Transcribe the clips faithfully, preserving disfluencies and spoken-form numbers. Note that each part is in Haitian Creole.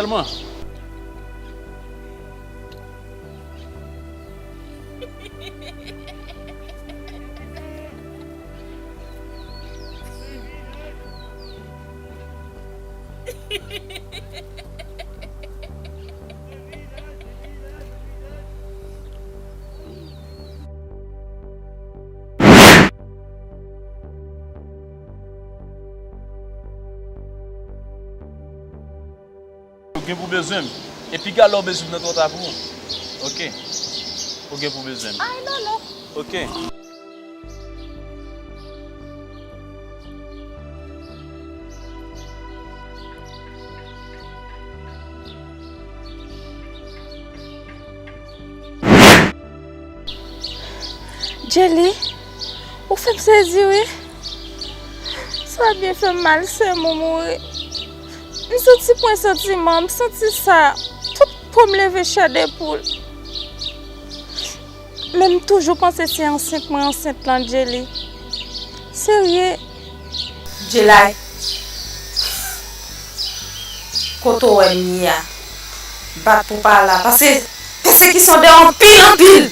Mwen. Ou gen pou bezwen m. E piga lè w bezwen m nan twò ta pou ou. Oke. Ou gen pou bezwen m. Ay, Lolo. Oke. Jelly, ou fè m sezi wi. Sa byen fè m mal, sè m ou mouri. M santi pwen santiman, m santi sa. Tout po m leve chè de poul. Men m toujou panse se ansent mwen ansent lan, Jelly. Serye. Jelly, kote w wè m ye a? Bat pou pa la. Paske pèsekisyon de anpil, anpil.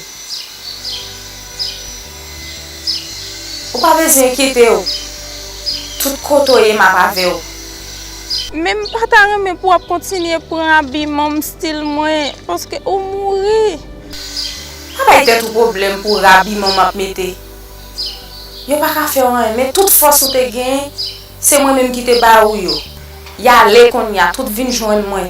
Ou pa bezwen enkyete w. Tout kote w ye, m ap avè w. Men m pa ta renmen pou w ap kontinye pran abiman m, stil mwen, paske ou mouri. Pa bay tèt ou pwoblèm pou abiman m ap mete. Yo pa ka fè w anyen, men tout fòs ou te genyen, se mwen menm ki te ba ou yo. Y ale kounye a, tout vin jwenn mwen.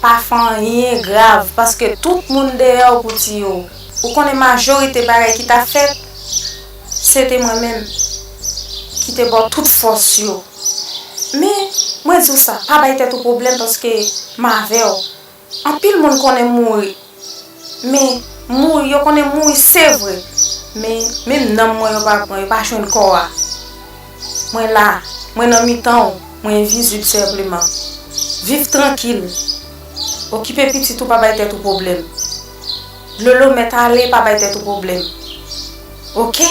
Pa fè anyen grav, paske tout moun dèyè w pou tiye w. Ou konnen majorite bagay ki t ap fèt, se te mwen menm ki te ba w tout fòs yo. Men, mwen di w sa, pa bay tèt ou pwoblèm paske m avè w. Anpil moun konnen mouri. Men, mouri, yo konnen mouri, se vre. Men, menm nanm mwen yo pa pran, yo pa jwenn kò a. Mwen la, mwen nan mitan w, mwen envizib senpleman. Viv trankil. Okipe pitit ou, pa bay tèt ou pwoblèm. Lolo mèt ale, pa bay tèt ou pwoblèm. Oke?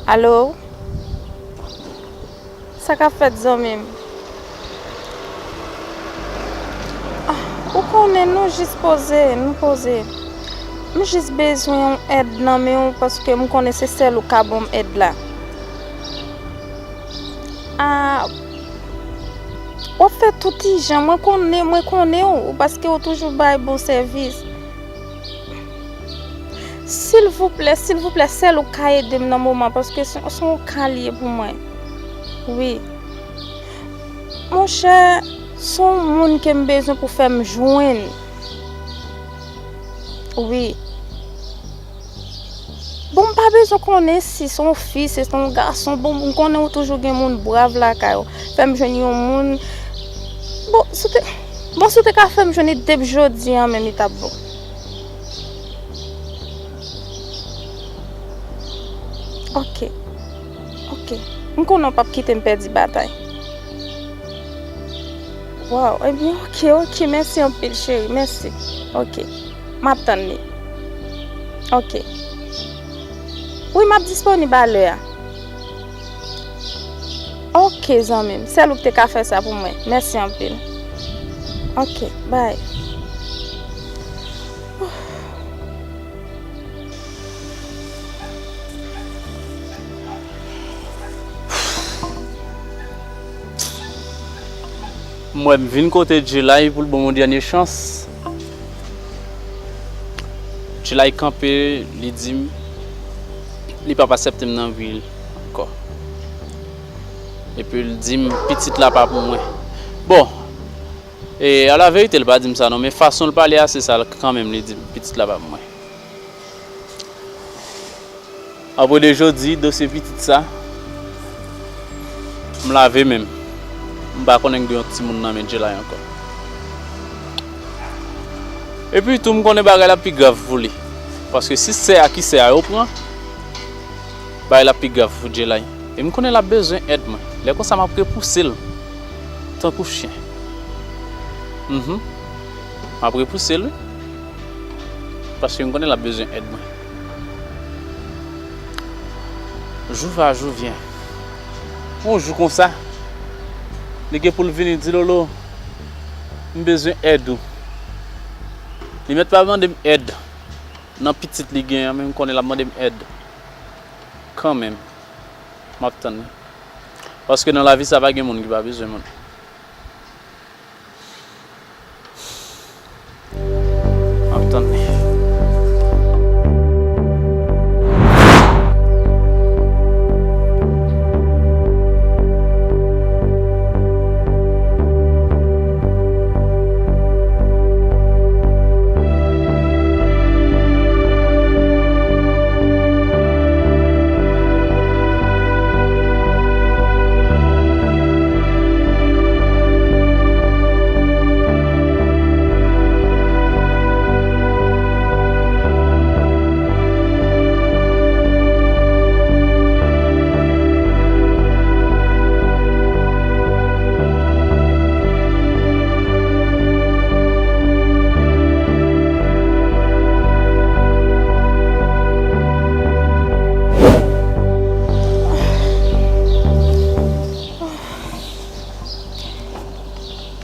Alo? Sa k ap fèt, zanmi m? Ah, ou konnen, nou jis poze, nou poze. M jis bezwen yon èd nan men w, paske m konnen se sèl ou k ka ban m èd la. Ah, w ap fè tout ijan, mwen konnen, mwen konnen w, paske w toujou bay bon sèvis. Silvouplè, silvouplè, sèl ou ka ede m nan moman, paske se, se yon ka li ye pou mwen. Wi. Monchè, se yon moun ke m bezwen pou fè m jwenn. Wi. Bon, m pa bezwen konnen si se yon fi, si se yon gason. Bon, m konnen ou toujou gen moun brav lakay ou. Fè m jwenn yon moun. Bon, si w te, bon, si w te ka fè m jwenn li depi jodi a menm, li t ap bon. Ok. Ok. M konnen w p ap kite m pèdi batay. Waw, ebyen, ok, ok, mèsi anpil, cheri, mèsi. Ok. M ap tann li. Ok. Wi, m ap disponib a lè a. Ok, zanmi m, sèl ou ki te ka fè sa pou mwen. Mèsi anpil. Ok, bye. Uf. M wè m vin kote Djelay pou l ban m yon dènye chans. Djelay kanpe, li di m li p ap aksepte m nan vi l ankò. Epi l di m pitit la pa pou mwen. Bon, e alaverite, l pa di m sa non, men fason l pale a, se sa l kanmenm li di m, pitit la pa pou mwen. Apre de jodi, dosye pitit sa, m lave men m. M pa konnen gen yon timoun nan men Djelay ankò. Epi tou, m konnen bagay la pi grav pou li. Paske si sè a ki sè a yo pran, bagay la pi grav pou Djelay. E m konnen l ap bezwen èd mwen. Lè konsa, m ap repouse l tankou chen. Mhm. M ap repouse l, wi. Paske m konnen l ap bezwen èd mwen. Jou va, jou vyen. Yon jou konsa, li gen pou l vini di, Lolo, m bezwen èd ou. Li mèt pa mande m èd nan pitit li gen an, men m konnen l ap mande m èd kanmenm. M ap tann li. Paske nan lavi sa, pa gen moun ki pa bezwen moun. M ap tann li.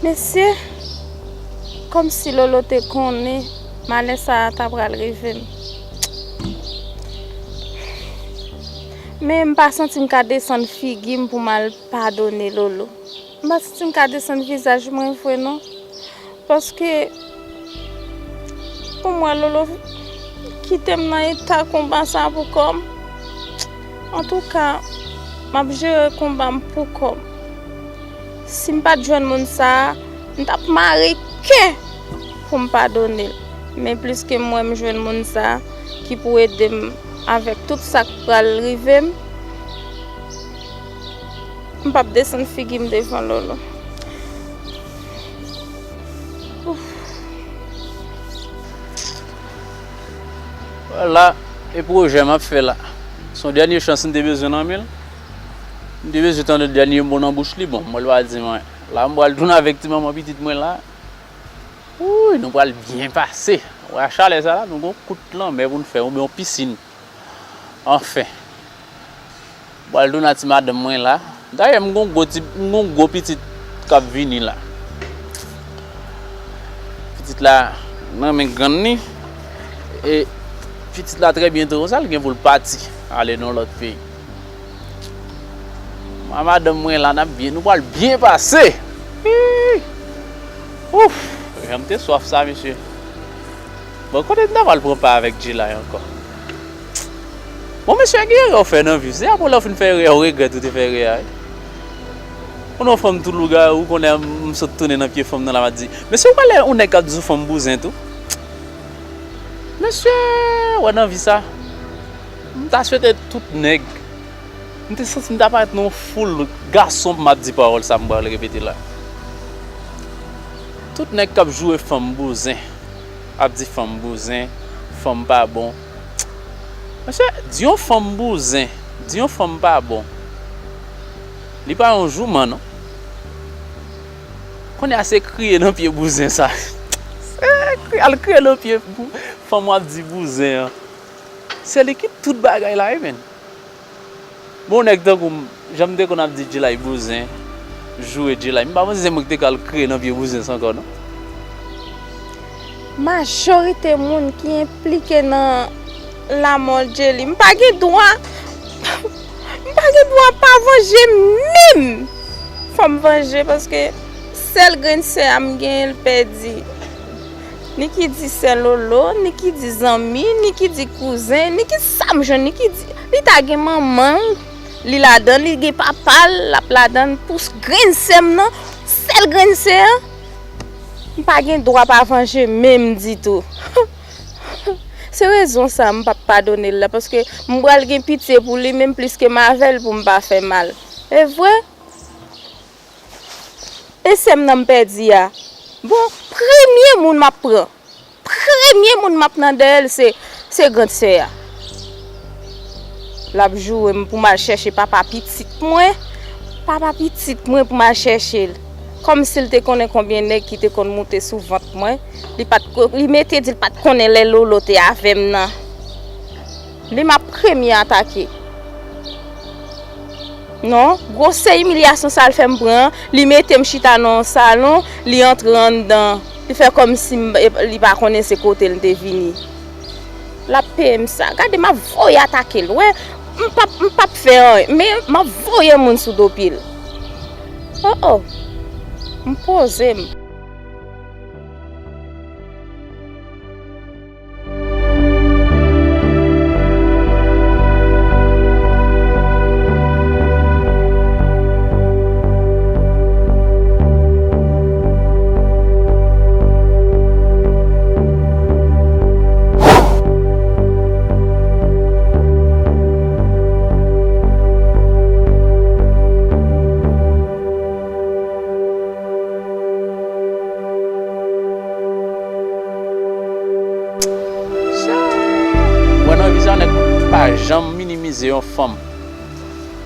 Mesye, kòmsi Lolo te konnen malè sa a ta pral rive m. Men m pa santi m ka desann figi m pou m al padone Lolo. M pa santi m ka desann vizaj mwen vre non. Paske pou m wè Lolo kite m nan eta konba sa pou kò m. Antouka, m ap jere konba m pou kò m. Si m pa t jwenn moun sa a, m t ap mare kè pou m padone l. Men pliske m wè m jwenn moun sa a ki pou ede m avèk tout sa k pral rive m, m p ap desann figi m devan Lolo. Ouf. Vwala, e pwojè m ap fè la. Se yon dènye chans m te bezwen nan men l. M te bezwen tande dènye mo nan bouch li. Bon, mwen l pa di mwen. La, m pral tounen avèk ti manman pitit mwen la. Wouy, nou pral byen pase. Wè chalè sa la, nou gon kout lanmè pou n fè, oubyen yon pisin. Anfen. M pral tounen a ti madanm mwen la. Dayè, m gon gwo ti, m gon gwo pitit k ap vini la. Pitit la nan men grann li. E pitit la trè byento, sa l gen pou l pati, ale nan lòt peyi. Mwen, madanm mwen la, n ap byen, nou pral byen pase. Hi! Ouf! Jan m te swaf sa, mesye. Bon, kote m ta pral pran pa avèk Djelay ankò? Bon, mesye, gen erè w fè nan vi w. Se apre lè w fin fè erè a, w regrèt ou te fè erè a, wi. Konnen yon fanm tou lougawou, konnen m sot tounen nan pye fanm nan la, m ap di, mesye, ou wè lè yon nèg k ap di w fanm bouzen tou? Mesye, wè nan vi sa, m ta swete tout nèg, m te santi m ta parèt nan yon foul gason pou m ap di pawòl sa m pral repete la. Tout nèg k ap joure fanm bouzen, ap di fanm bouzen, fanm pa bon. Mesye, di yon fanm bouzen, di yon fanm pa bon, li pa yon jouman non. Kounye a se kriye nan pye bouzen sa. Se kri-, al kriye nan pye bou-, fanm w ap di bouzen an. Se li ki tout bagay la, wi, menn. Bon, nèg tankou m, jan m te konn ap di Djelay bouzen, joure Djelay, m pa panse se mwen ki te ka al kriye nan pye bouzen sa ankò, non. Majorite moun ki enplike nan lanmò Djely, m pa gen dwa, m pa gen dwa pa vanje menm. Fò m vanje paske Sèl grenn sè a m genyen, l pèdi. Ni ki di sè Lolo, ni ki di zanmi, ni ki di kouzen, ni ki sa m jwenn, ni ki di, li ta gen manman l, li ladan, li gen papa l, l ap ladan, pou s-, grenn sè m nan, sèl grenn sè a, m pa gen dwa pa vanje menm ditou. Se rezon sa m p ap padone l la, paske m pral gen pitye pou li menm plis ke m avè l pou m pa fè mal. E vre? E sè m nan m pèdi a. Bon, premye moun m ap pran. Premye moun m ap nan dèyè l se, se grann sè a. L ap joure m pou m al chèche papa pitit mwen. Papa pitit mwen pou m al chèche l. Kòmsi l te konnen konbyen nèg ki te konn moute sou vant mwen. Li pa t ko-, li mete di l pa t konnen lè Lolo te avè m nan. Li m ap premye atake. Non, gwosè imilyasyon sa l fè m pran, li mete m chita nan yon salon, li antre anndan, li fè kòmsi m, li pa konnen se kote l te vini. L ap peye m sa. Gade, m ap voye atake l, wè. M p ap, m p ap fè anyen, men m ap voye moun sou do pye l. Oh, oh. M poze m. Mwen nan vi sa, nèg pa janm minimize yon fanm.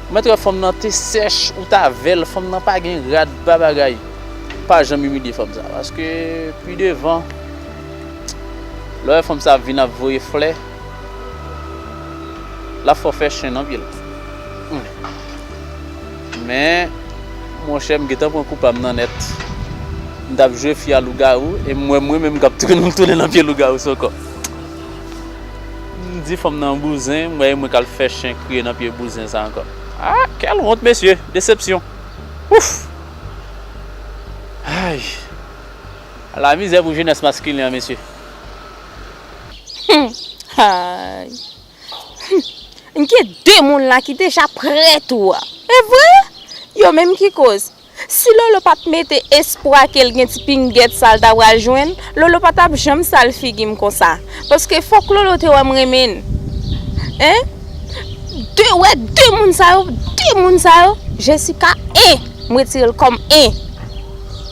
Ou mèt wè fanm nan te sèch, ou t avè l, fanm nan pa gen rad, pa bagay. Pa janm imilye fanm sa, paske pi devan, lè w wè fanm sa ap vin ap voye flè, l ap fè w fè chen nan pye l. Hmm. Men, monchè, m gentan pran kou pa m nan nèt. M t ap jwe fi a lougawou, e m wè mwen menm k ap tounen, m tounen nan pye lougawou sa ankò. M di fanm nan bouzen, m wè e mwen k al fè chen kriye nan pye bouzen sa ankò. Ah, quelle honte, mesye! Desepsyon! Ouf! Ay! Ala mizè pou jenès maskilen an, mesye! Hmm. Ay. Hmm. Gen de moun la ki deja prè tou a. E vre? Yo menm ki koz. Si Lolo pa t mete espwa ke l gen ti pingèt sa l ta pral jwenn, Lolo pa t ap janm sal figi m konsa. Paske fòk Lolo te wè m renmen l. Hein? De, wè de moun sa yo, de moun sa yo, Jessica en, m retire l kòm en.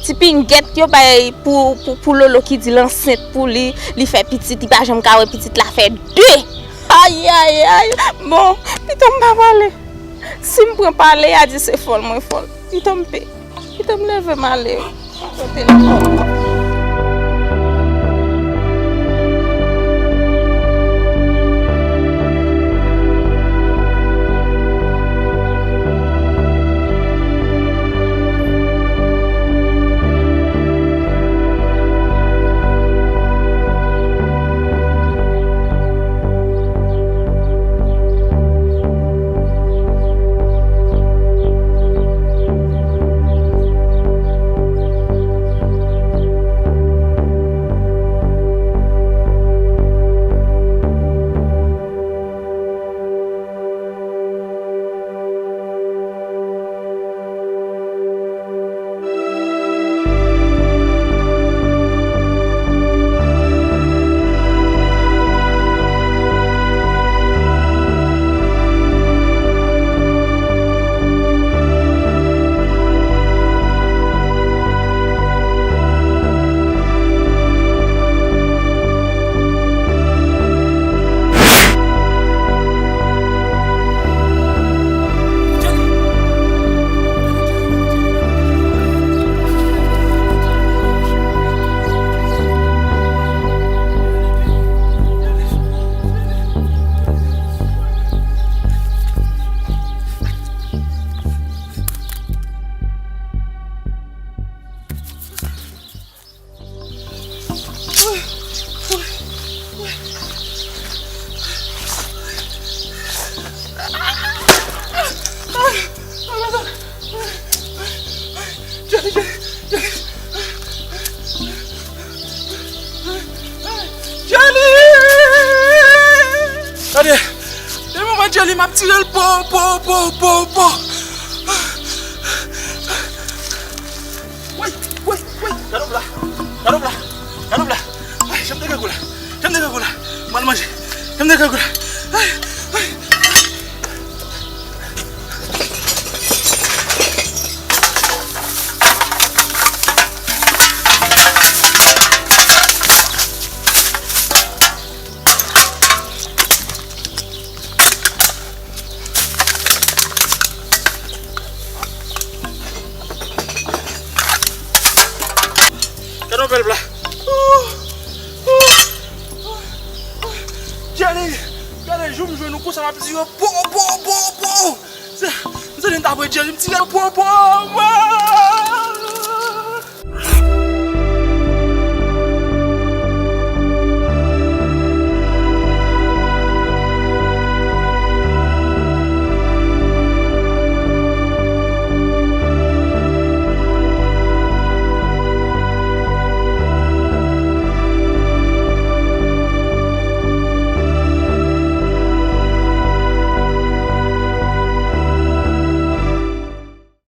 Ti pingèt yo bay pou, pou, pou Lolo ki di l ansent pou li, li fè pitit, li pa janm ka wè pitit la fè de. Ayayay! Bon, pito m pa pale. Si m pran pale, y a di se fòl mwen fòl. Pito m pe, pito m leve m ale. Kote l? Li m ap tire l po, po, po, po, po. Woy, woy, woy. Gade w la. Gade w la. Gade w la. Ay, janm de grangou la. Janm de grangou la. M al manje. Janm de grangou la. Ay, ay. Gade yon bèl pla. Ooh, ooh, ooh, ooh. Jelly, gade jou m jwenn ou konsa m ap tire po, po, po, po. Se, m santi m ta pran Jelly, m tire po, po, po.